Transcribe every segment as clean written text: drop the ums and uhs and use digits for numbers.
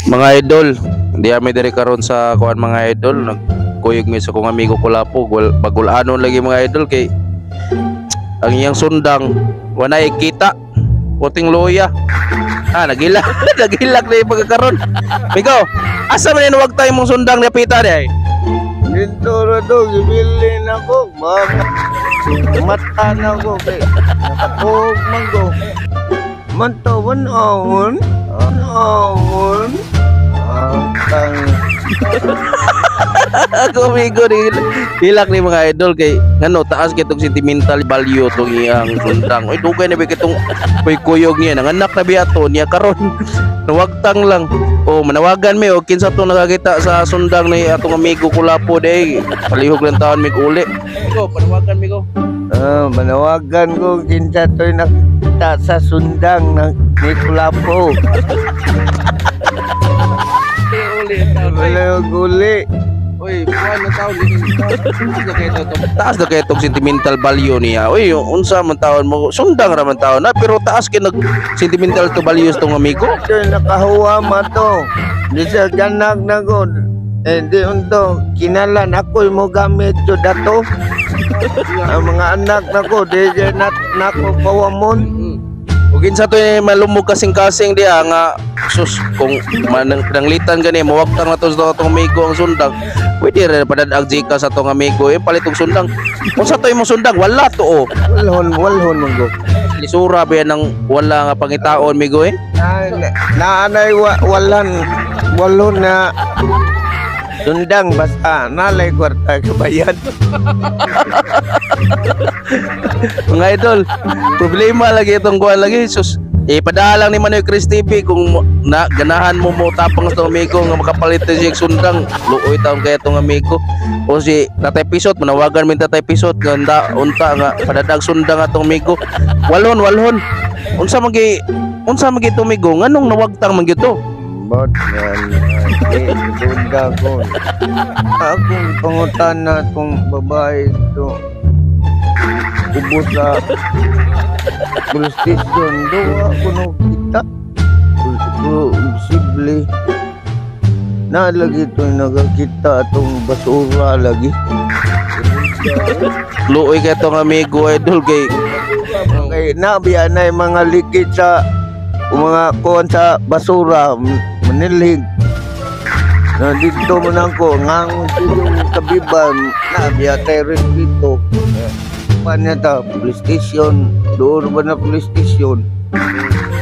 Mga idol, hindi kami diri karon sa kuan, mga idol, nagkuyog mi sa kong amigo Kulapo, bagulanon lagi, mga idol, kay ang iyang sundang wanay kita, puting luya. Ah, nagilak, nagilak na yung pagkakaroon. Migo, asa man wag tayo mong sundang na pita di ay? Dito ra do, gibili na ko. Mga mata na ko kay nakatuog man ko. Mantawan ahon. Ahon. Ang tang Ako amigo ni hilak ni, mga idol, kay ngano taas kay tong sentimental value tong iyang sundang. Oy, dugay na ba kitong kuyog niya, nanganak na biya to niya karon. Nawagtang lang. O manawagan mi og kinsa tong nakakita sa sundang ni atong amigo Kulapo day. Palihog lang taon mig uli. Migo, panawagan migo. Ah, manawagan ko kinsa to'y nakita sa sundang ng ni Kulapo. Uli. Wala uli. Oy, buwan na taon taas na kay itong sentimental value niya. Oy, unsa man taon mo, sundang ra man taon na, pero taas kay nag sentimental to values tong amigo. Ito'y nakahuwa ma to. Di sa ganak na ko. Eh, di unto, kinalan ako'y mo gamit to dato. Ang mga anak na ko, di di na, nako pawamon. Ug kinsa to eh, malumog kasing-kasing diha nga sus kung manang pananglitan gani mawagtang na to sa atong amigo ang sundang, pwede ra padadag Gcash sa atong amigo eh palit og sundang. Unsa to imong sundang, wala to oh. Walhon, walhon mo ko. Lisura ba yan ng wala nga pangitaon, migo eh? Na, naanay wa, walan, walhon na sundang basta nalay kwarta kabayan. Mga idol, problema lagi itong kuan lagi. Sus, ipadala lang ni Manoy Chris TV kung na ganahan mo mo tapang sa amigo nga makapalit na siya sundang, luoy taon kaya itong amigo. O si Tatay Pisot, manawagan min Tatay Pisot nga unta, unta nga padadag sundang atong amigo. Walhon, walhon. Unsa man gi amigo, nganong nawagtang man gyud to? Bot man, di duda ko. Akong pangutana tong babae to ubos sa police station do ako no kita. Pero imposible. Na lagi to nagakita atong basura lagi. Luoy kay itong amigo, idol, kay Kay nabiya na yung mga likid sa mga kuan sa basura manilhig. Na dito mo na ko ngang yung kabiban nabiya tayo rin dito. Pa niya ta police station doon ba na police station.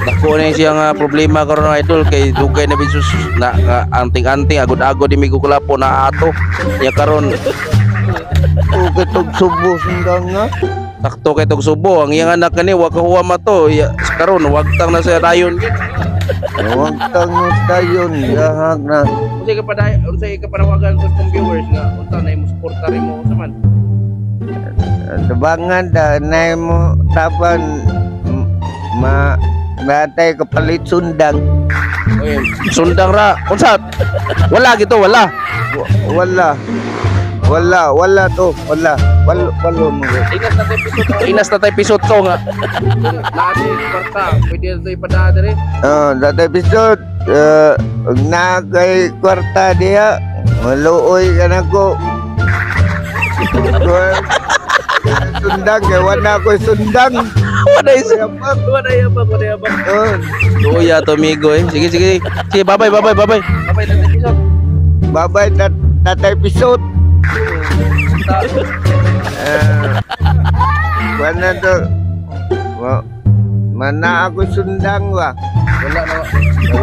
Dako na siya nga problema karon, idol, kay dugay na bisus na nga anting-anting agod-agod di migo Kulapo na ato ya karon. O katog subo sundang nga. Sakto kay tog subo ang iyang anak kani wa kahuwa mato ya, karon wagtang na siya dayon. Huwag tang dayon yahag na. Unsay ka paday, unsay ka panawagan sa kong viewers nga unta na imo suporta rin mo unsa man? Tabangan da na mo taban ma natay kapalit sundang. Oy, sundang ra unsa, wala gito, wala. Wala. Wala, wala to, wala. Walo, walo mo. Inas na tay pisot, inas na tay pisot ko nga kung naa kwarta pwede na to ipadala diri. Oh, datay pisot. Na kay kwarta diha, maluoy ka na ko. Sundang kay wala ko sundang. Wala isa, wala yabang, wala yabang. Oh, Luya to amigo eh. Sige, sige. Sige, bye-bye, bye-bye, bye-bye. Bye-bye, Tatay Pisot. Bye-bye tatay pisot. Eh, wala to. Mana ako sundang ba? Wala na.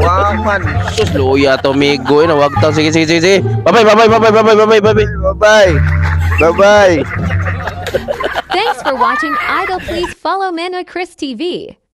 Waman. Sus, luya to amigo eh. Nawagtang. Sige, sige, sige, sige. Bye-bye, bye-bye, bye-bye, bye-bye, bye-bye, bye-bye. Bye-bye. Bye-bye. Thanks for watching, Idol. Please follow Manoy Chris TV.